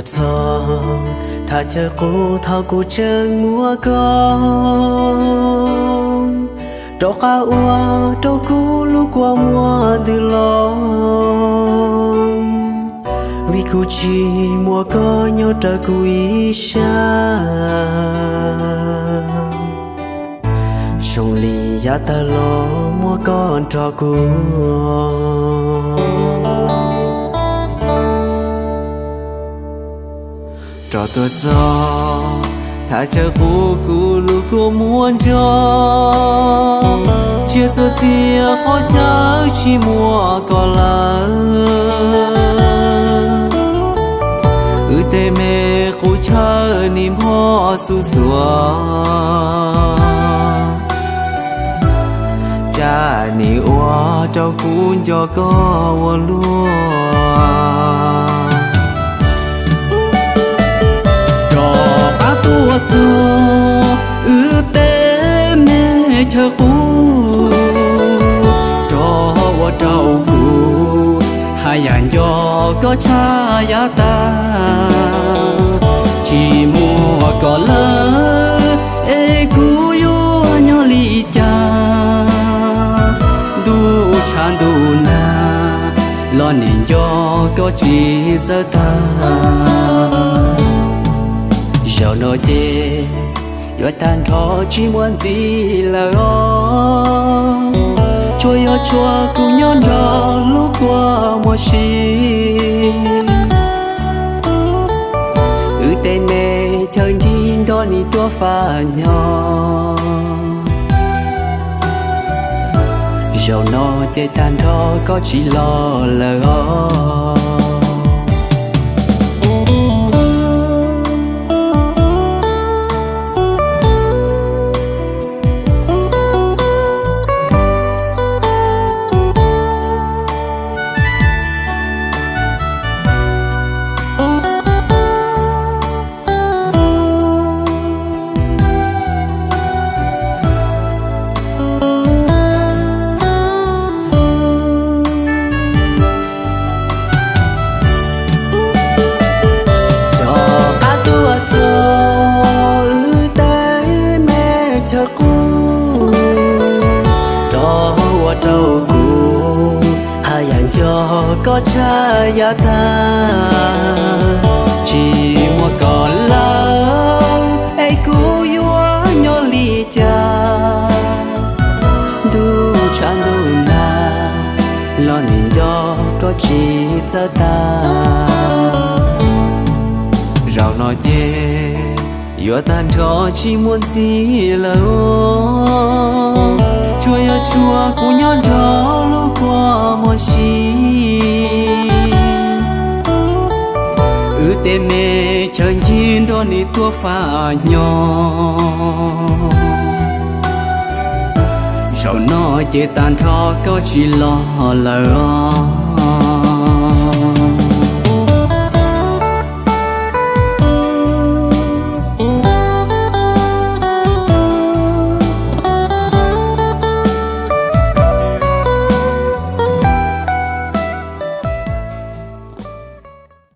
Txog thaum chaw qub thaum kuv tseem muaj koj, rov qab ua rau kuv lub kua muag ntws los, vim kuv tsis muaj koj nyob raws kuv ib sab. Zoo li yav tag los muaj koj nrog kuv. Rov tuaj txog thaj chaw qub kuv lub kua muag nrog, tsiaj txhu xiab qhov chaw tsis muaj koj lawm. Wb tej me qub chaw nim hmo xuj xuav, cas nim ua rau kuv nco koj ua luaj. Rov qab tuaj txog wb tej me chaw qub, rov ua rau kuv haj yam nco koj tshaj yav tag. Tsis muaj koj lawm es kuv yuav nyob li cas, ntuj tshav ntuj nag los nim nco koj tsis txawj tag. Zaum no ces yuav tag nrho tsis muaj ntxiv lawm os, tsuas yog tshuav kuv nyob nrog lub kua muag si. Wb tej me chaw ncig nrog nim tuaj faj nyo, zaum no ces tag nrho koj tsis los lawm os. Rov qab tuaj txog wb tej me chaw qub, rov ua rau kuv haj yam nco koj tshaj yav tag. Tsis muaj koj lawm es kuv yuav nyob li cas, ntuj tshav ntuj nag los nim nco koj tsis txawj tag. Zaum no ces yuav tag nrho tsis muaj ntxiv lawm os, tsuas yog tshuav kuv nyob nrog lub kua muag si. Wb tej me chaw ncig nrog nim tuaj faj nyo, zaum no ces tag nrho koj tsis los lawm os.